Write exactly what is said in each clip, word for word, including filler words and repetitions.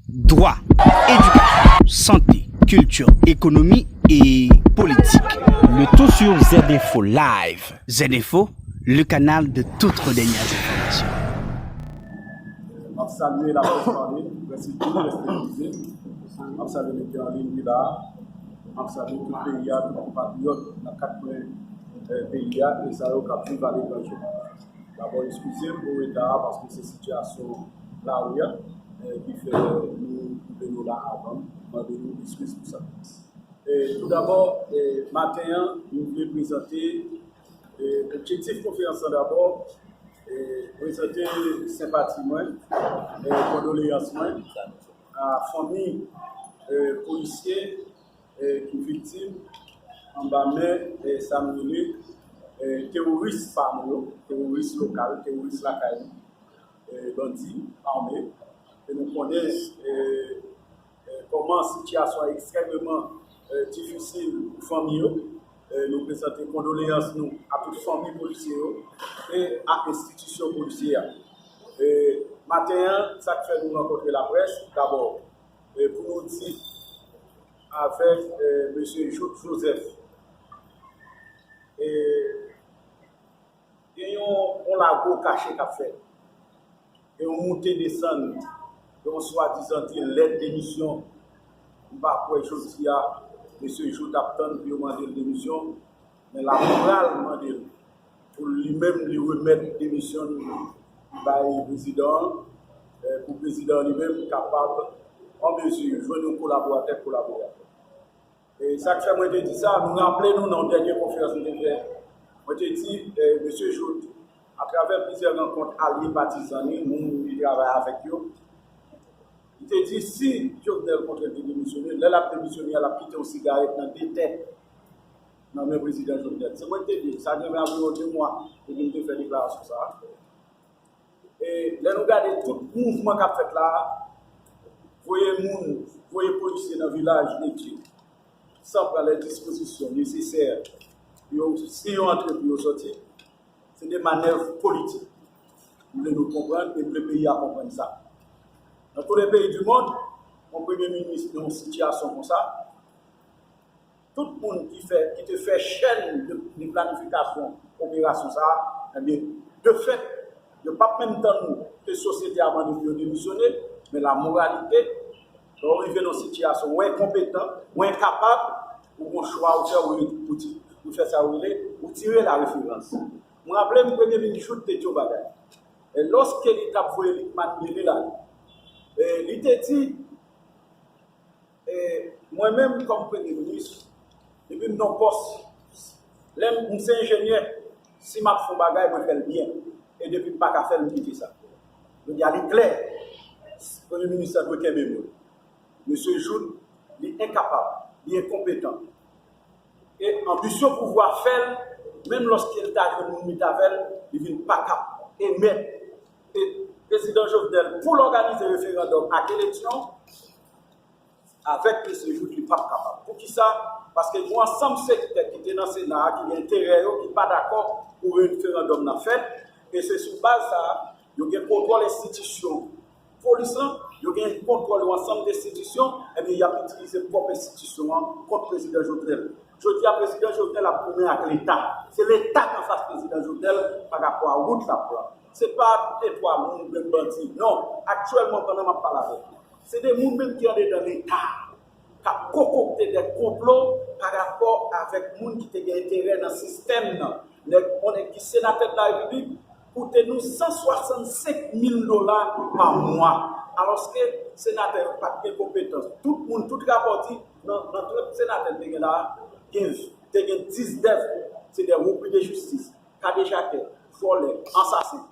Dwa, edikasyon, sante, kilti, ekonomi e politik. Le tout sur Z Info Live. Z Info, le canal de toutes vos dernières informations. M ap salye laprès pale, près ekrè, près televize. M ap salye nèg ki anliy ki la. M ap salye tout peyi a, tout konpatriyòt nan kat kwen peyi a e sa yo k ap viv aletranje. Dabò, eskize m pou reta a paske se sitiyasyon lari a ki fè nou twouve nou la avan m. M mande nou eskiz pou sa. Toudabò, maten an, nou vle prezante objektif konferans lan dabò, prezante senpati mwen, kondoleyans mwen a fanmi polisye ki viktim anba men sa m rele teworis pa nou yo, teworis lokal, teworis lakay nou, bandi ame. E nou konnen kòman sitiyasyon an ekstrèmeman difisil pou fanmi yo. Nou prezante kondoleyans nou a tout fanmi polisye yo e a enstitisyon polisye a. Maten an, sa k fè nou rankontre laprès, dabò, pou nou di avèk mesye Jouthe Joseph, gen yon, yon lago kache k ap fèt. Gen yon moute desann, gen yon swadizan di lèt demisyon. M pa kwè jodi a mesye Jouthe ap tann pou yo mande l demisyon, men lamoral mande l pou li menm li remèt demisyon l bay prezidan an, pou prezidan an li menm kapab an mezi jwenn yon kolaboratè, kolaboratè. E sa k fè mwen te di sa, nou raple nou nan yon dènye konferans nou te fè, mwen te di mesye Jouthe, atravè plizyè rankont alye patizan li, moun li travay avèk yo, li te di si Jovenel Moïse te demisyone, lè l ap demisyone a, l ap kite yon sigarèt nan de tèt nan men prezidan Jovenel. Se mwen ki te di l. Sa gen anviwon de mwa depi m te fè deklarasyon sa a. E lè nou gade tout mouvman k ap fèt la a, voye moun, voye polisye nan vilaj Letye san pran lè dispozisyon nesesè pou yo, si yo antre pou yo sòti, se de manèv politik. M vle nou konprann e m vle peyi a konprann sa. Nan tout lè peyi di mond, yon premye minis nan yon sitiyasyon konsa, tout moun ki fè, ki te fè chèn de, de planifikasyon operasyon sa a, ebyen, de fèt, yo p ap menm tann ke sosyete a mande pou yo demisyone, men lamoralite, lè w rive nan sitiyasyon, w enkonpetan, w enkapab, ou gon chwa ou fè, ou, ou, ou fè sa ou rele, ou tire la referans. Mwen raple m premye minis Jouthe te di yon bagay. E lòske li t ap voye Lickman Bailey la, e li te di, e mwen menm kòm premye minis, depi m nan pòs, lè m, m se enjenyè, si m ap fè yon bagay, mwen fè l byen. E depi m pa ka fè l, m kite sa. Jodi a, li klè, premye minis la dwe kenbe mo l. Mesye Jouthe, li enkapab, li enkonpetan. E anbisyon pouvwa fè l, menm lòske l ta jwenn moun met avè l, li vin pa kap emèt. E prezidan Jovenel, pou l òganize referandòm ak eleksyon, avèk mesye Jouthe, li p ap kapab. Poukisa? Paske gen yon ansanm sektè ki te nan Sena a, ki gen enterè yo, ki pa dakò pou referandòm nan fèt. E se sou baz sa a, yo gen kontwòl enstitisyon polis lan, yo gen kontwòl yon ansanm enstitisyon, ebyen, y ap itilize pwòp enstitisyon an kont prezidan Jovenel. Jodi a, prezidan Jovenel ap goumen ak Leta. Se Leta k anfas prezidan Jovenel pa rapò a wout l ap pran. Se pa de twa moun, grenn bandi. Non, aktyèlman, pandan m ap pale avèk nou, se de moun menm ki andedan Leta a k ap kokokte de konplo pa rapò avèk moun ki te gen enterè nan sistèm nan. Nèg, yon nèg ki senatè de la repiblik, koute nou san swasannsenk mil dola pa mwa. Alòske senatè yo pa t gen konpetans. Tout moun, tout rapò di, nan, nan trant senatè n te gen la a, kenz, te gen diznèf se de repris de jistis, kadejakè, vòlè, ansasen.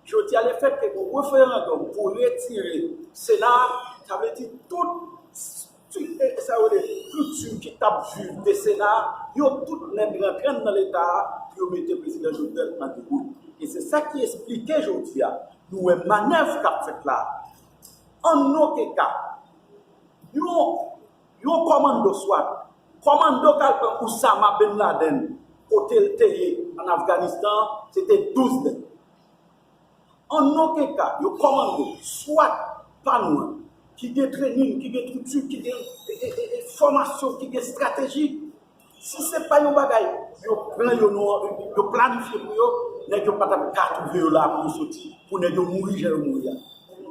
Jodi a, lefètke gen referandòm pou retire Sena a, sa vle di tout stri-, e, sa yo rele estrikti ki t ap viv de Sena a, yo tout nèt rantre nan Leta a pou yo mete prezidan Jovenel an dewout. E se sa ki esplike jodi a, nou wè manèv k ap fèt la a. An okenn ka, yon, yon kòmando swat, kòmando k al pran Osama Bin Laden, kote l te ye ann Afganistan an, se te douz nèg. An okenn ka, yon kòmando swat pa nou an, ki gen trenin, ki gen estrikti, ki gen e, e, e, e, fòmasyon, ki gen estrateji. Si se pa yon bagay yo pran, yo, nou, yo planifye pou yo, nèg yo pa t ap ka twouve yo la pou yo soti, pou nèg yo mouri jan yo mouri a.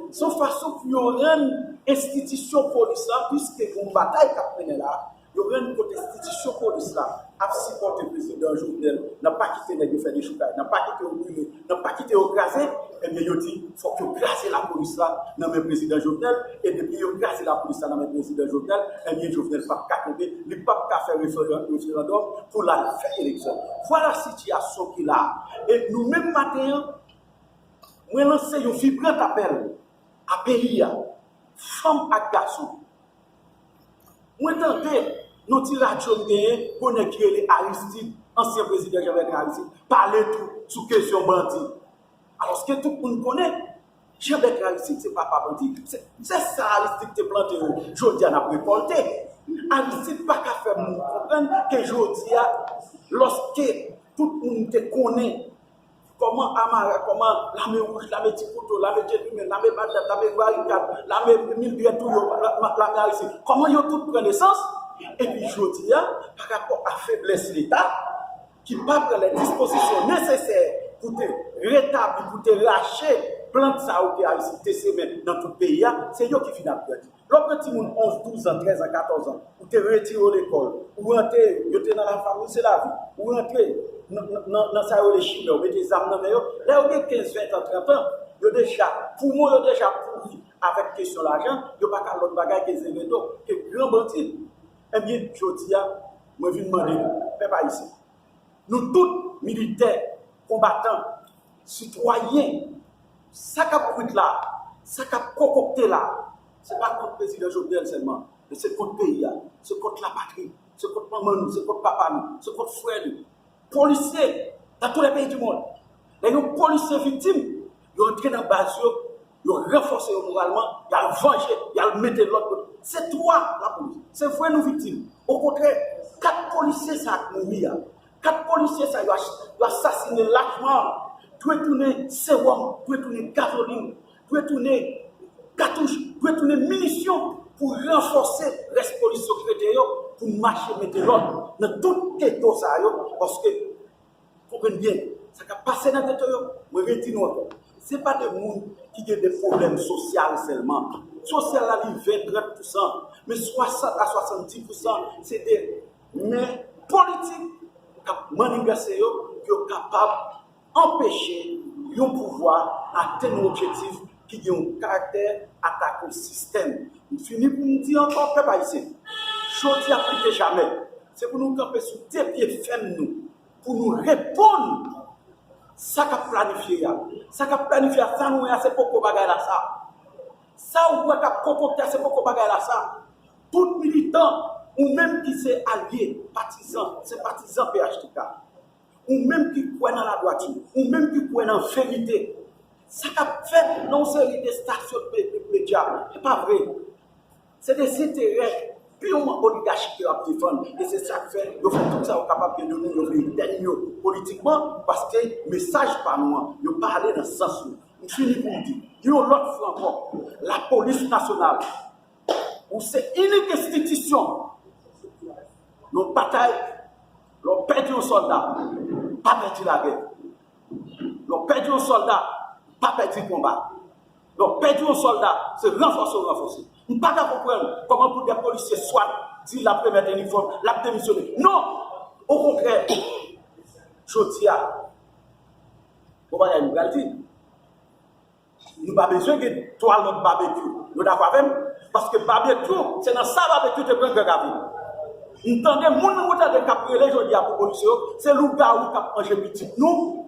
Se yon fason pou yo rann enstitisyon polis la, piske gen yon batay k ap mennen la, yo rann kote enstitisyon polis la ap sipòte prezidan Jovenel nan pa kite nèg yo fè dechoukay, nan pa kite yo brime, nan pa kite yo kraze, ebyen yo di fòk yo kraze lapolis la nan men prezidan Jovenel, e depi yo kraze lapolis la nan men prezidan Jovenel, ebyen Jovenel p ap ka kenbe, li p ap ka fè referan-, referandòm pou l al fè eleksyon. Vwala sitiyasyon ki la. E nou menm maten an, mwen lanse yon vibran apèl a peyi a, fanm ak gason. Mwen tande nan ti radyo m genyen, gon nèg ki rele Aristide, ansyen prezidan Jean Bertrand Aristide, pale tou sou kesyon bandi. Alòske tout moun konnen, Jean Bertrand Aristide se papa bandi. Se, se sa Aristide te plante yo. Jodi a n ap rekòlte. Aristide pa ka fè moun konprann ke jodi a, lòske tout moun te konnen kòman Amara, kòman lame wouj, lame ti kouto, lame djelimen, lame balyòt, lame barikad, lame mil pyè touyo, la-, la-, lame Aristide. Kòman yo tout pran nesans? Epi jodi a, pa rapò a feblès Leta, ki pa pran lè dispozisyon nesesè pou te retabli, pou te rache plant sa yo ke Aristide te semen nan tout peyi a, se yo ki vin ap grandi. Lè w pran timoun onz, douz an, trèz an, katòz an, ou te retire yo lekòl, ou rantre, yo te nan lafamilye, se lavi, ou rantre nan, nan, nan, nan sa yo rele chimè, ou mete zam nan men yo, lè yo gen kenz, ven an, trant an, yo deja, poumon yo deja pouri avèk kesyon lajan, yo pa ka lòt bagay ke zeredo, ke gran bandi. Ebyen, jodi a, mwen vin mande nou, pèp ayisyen, nou tout, militè, konbatan, sitwayen, sa k ap kwit la, sa k ap kokokte la, se pa kont prezidan Jovenel sèlman, men se kont peyi a, se kont lapatri, se kont manman nou, se kont papa nou, se kont frè nou. Polisye dans tous les pays du monde. Lè yon polisye viktim, yo antre nan baz yo, yo ranfòse yo moralman, y al vanje, y al mete lòd. Se twa lapolis. Se vre nou viktim. Okontrè, kat polisye sa k mouri a, kat polisye sa yo ach-, yo asasinen lachman, dwe tounen sewòm, dwe tounen gazolin, dwe tounen katouch, dwe tounen minisyon pou ranfòse rès polis yo k rete yo, pou n mache mete lòd nan tout geto sa yo, paske, konprann byen, sa k ap pase nan geto yo, mwen redi nou ankò. Se pa de moun ki gen de pwoblèm sosyal sèlman. Sosyal la, li ven, trant pousan, men swasant a swasanndis pousan, se de men politik k ap manniganse yo, pou yo kapab anpeche yon pouvwa atenn yon objektif ki gen yon karaktè atak yon sistèm. M fini pou m di ankò, pèp ayisyen, jodi a pli ke jamè, se pou nou kanpe sou de pye fèm nou, pou nou reponn sa k ap planifye a. Sa k ap planifye a, sa nou wè a, se poko bagay la sa. Sa ou wè k ap kokokte a, se poko bagay la sa. Tout militan, ou menm ki se alye, patizan, senpatizan P H T K, ou menm ki kwè nan ladwati, ou menm ki kwè nan verite, sa k ap fèt nan yon seri de estasyon de, de medya, se pa vre. Se de enterè pirman oligachik yo ap defann, e se sa k fè yo fè tout sa yo kapab de nou, yo vle etèn yo politikman, paske mesaj pa nou an, yo pa ale nan sans nou. M fini pou m di, yon lòt fwa ankò, lapolis nasyonal, ou se inik enstitisyon nan batay, lè w pèdi yon sòlda, pa pèdi lagè. Lè w pèdi yon sòlda, pa pèdi konba. Lè w pèdi yon sòlda, se ranfòse w ranfòse. M pa ka konprann kòman pou de polisye SWAT di l ap remèt inifòm, l ap demisyone. Non! Okontrè, jodi a, bon bagay m pral di, nou pa bezwen gen twa lòt babekyou. Nou dakò avè m? Paske babekyou, se nan sa babekyou te pran Gran Ravin. M tande moun nan moutarde k ap rele jodi a pou polisye yo, se lougawou k ap manje pitit nou.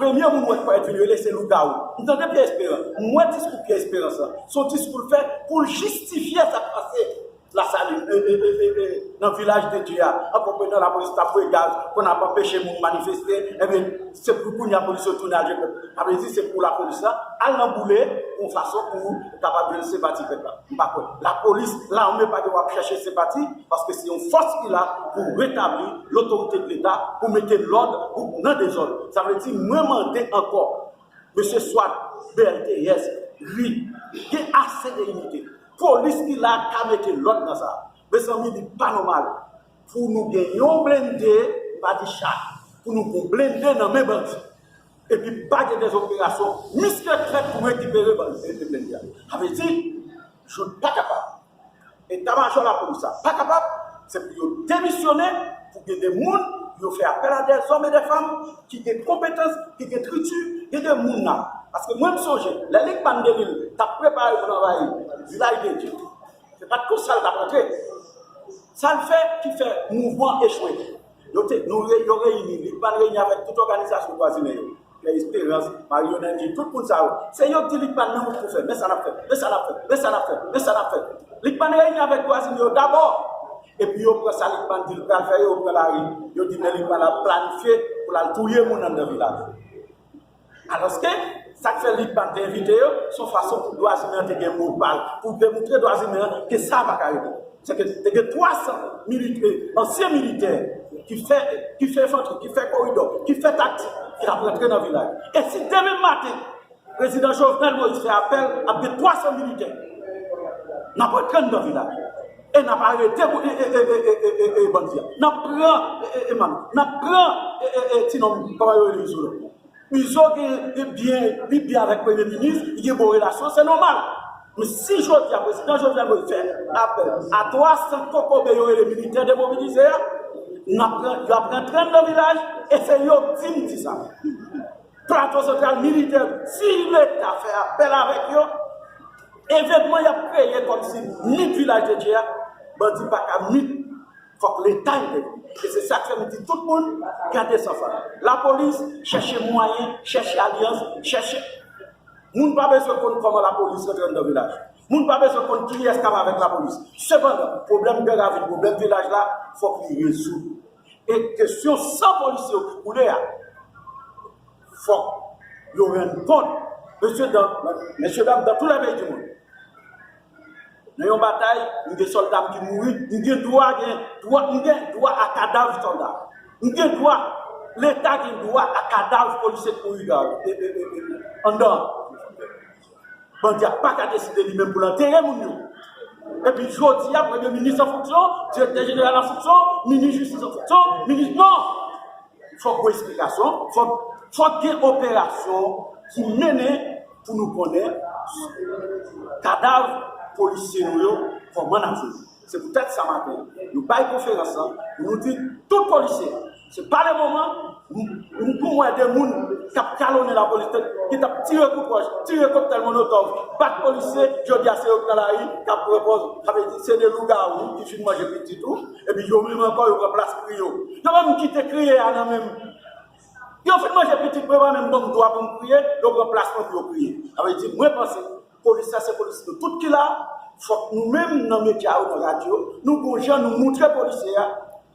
Premye moun mwen kwè vin rele se lougawou. M tande Pyè Esperans. M wè diskou Pyè Esperans lan. Se yon diskou l fè pou l jistifye sa k pase Lasalin, e, e, e, e, e, nan Vilaj de Dye a, an konprenan lapolis t ap voye gaz, konn ap anpeche moun manifeste, ebyen, se pou kounye a polis yo tounen al jwenn pèp. Sa vle di se pou lapolis la al nan boule yon fason pou kapab jwenn senpati pèp la. M pa kwè. Lapolis, lame pa gen dwa ap chèche senpati, paske se yon fòs ki la pou retabli lotorite de Leta, pou mete lòd, pou nan dezòd. Sa vle di, mwen mande ankò, mesye Swat, B L T S, ri, gen ase de inite. Polis ki la ka mete lòd nan sa. Mezanmi, li pa nòmal pou nou gen yon blende, m pa di cha, pou nou gen blende nan men bandi. Epi pa gen de operasyon miske fèt pou rekipere bandi, blende a. Sa vle di, yo pa kapab. Eta majò lapolis la pa kapab, se pou yo demisyone, pou gen de moun, yo fè apèl a de zòm e de fanm ki gen konpetans, ki gen estrikti, gen de moun la. Paske mwen, m sonje, lè Lucmane Delille t ap prepare pou l anvayi Vilaj de Dye, se pa t konsa l t ap antre. Sa l fè ki fè mouvman echwe. Yo te, nou re-, yo reyini, Lucmane reyini avèk tout òganizasyon dwa imen yo. Pierre Espérance, Mario Nengi, tout moun sa yo. Se yo ki di Lucmane, men wout pou fè, men sa n ap fè, men sa n ap fè, men sa n ap fè, men sa n ap fè. Lucmane reyini avèk dwa imen yo dabò. Epi yo pran sa Lucmane di l pral fè, yo pran lari. Yo di men Lucmane ap planifye pou l al touye moun anndan vilaj. Alòske, sa k fè Lucmane te envite yo, se yon fason pou dwa imen an te gen mo pa l, pou demontre dwa imen an ke sa pa ka rete. Se ke te gen twa san militè, ansyen militè, ki fè, ki fè enfantri, ki fè koridò, ki fè taktik, ki t ap rantre nan vilaj. E si demen maten, prezidan Jovenel Moïse fè apèl, ap gen twa san militè. N ap rantre anndan vilaj. E n ap arete e, e, e, e, e, e, e, e bandi a. N ap pran e, e, e, Manno. N ap pran e, e, e, ti nonm, kòman yo rele Izo la? Izo gen, gen byen, li byen avèk premye minis, li gen bon relasyon, se nòmal. Men si jodi a prezidan Jovenel Moïse fè apèl a twa san kokobe yo rele militè demobilize a, n ap pran, y ap rantre anndan vilaj, e se yo k di m di sa. Plato Santral militè, si Leta fè apèl avèk yo, evènman y ap kreye kòmsi mit Vilaj de Dye a, bandi pa ka mit, fòk Leta ede. E se sa k fè m di tout moun, gade sans sa. Lapolis, chèche mwayen, chèche alyans, chèche. Moun pa bezwen konn kòman lapolis rantre anndan vilaj. Moun pa bezwen konn kiyès k ap avèk lapolis. Sepandan, pwoblèm Gran Ravin, pwoblèm vilaj la, fòk li rezoud. E kesyon san polisye yo ki koule a, fòk yo rann kont, mesye dam, mesye dam, dans tous les pays du monde. Nan yon batay, m gen sòlda m ki mouri, m gen dwa gen, dwa, m gen dwa a kadav sòlda. M gen dwa, Leta gen dwa a kadav polisye k mouri ga-, e, e, e, e, anndan. Bandi a pa ka deside li menm pou l antere moun yo. Epi jodi a, premye minis an fonksyon, direktè jeneral an fonksyon, minis jistis an fonksyon, minis, non! Fòk gen esplikasyon, fòk, fòk gen operasyon ki mennen pou nou konnen kadav polisye nou yo, kòman n ap jere. Se poutèt sa maten, nou bay konferans lan, pou nou di tout polisye, se pa le moman, m, m gon wè de moun k ap kalonnen lapolis, ki t ap tire kout wòch, tire koktèl molotòv, bat polisye, jodi a se yo k nan lari, k ap pran pòz, sa vle di se de lougawou ki fin manje pitit ou, epi yo menm ankò, yo pran plas kriye w. Yo menm kite kriye a nan men m. Yo fin manje pitit mwen, pa menm ban m dwa pou m kriye, yo pran plas mwen pou yo kriye. Sa vle di, mwen panse, polis la se polis nou tout ki la, fòk nou menm nan medya yo, nan radyo, nou gon jan nou moutre polisye a,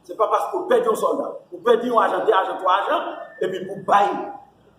se pa paske w pèdi yon sòlda, ou pèdi yon ajan, de ajan, twa ajan, epi pou bay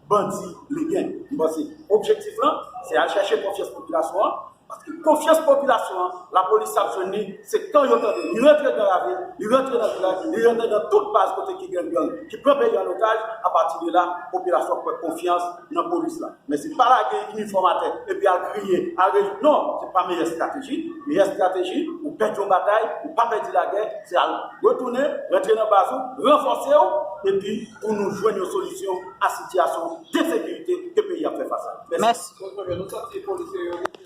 bandi legen. M panse objektif lan, se al chèche konfyans popilasyon an, paske konfyans popilasyon an, lapolis ap jwenn li, se kan yo tande li rantre nan ravin, li rantre nan vilaj, li rantre nan tout baz kote ki gen gang, ki pran peyi an otaj, apati de la, popilasyon pran konfyans nan polis la. Men se pa lage inifòm atè, epi al kriye, al rezoud. Non, se pa meyè estrateji. Meyè estrateji, ou pèdi yon batay, ou pa pèdi lagè, se al retounen, rantre nan baz ou, ranfòse w, epi pou nou jwenn yon solisyon a sitiyasyon de sekirite ke peyi ap fè fas a. Mèsi. Mèsi.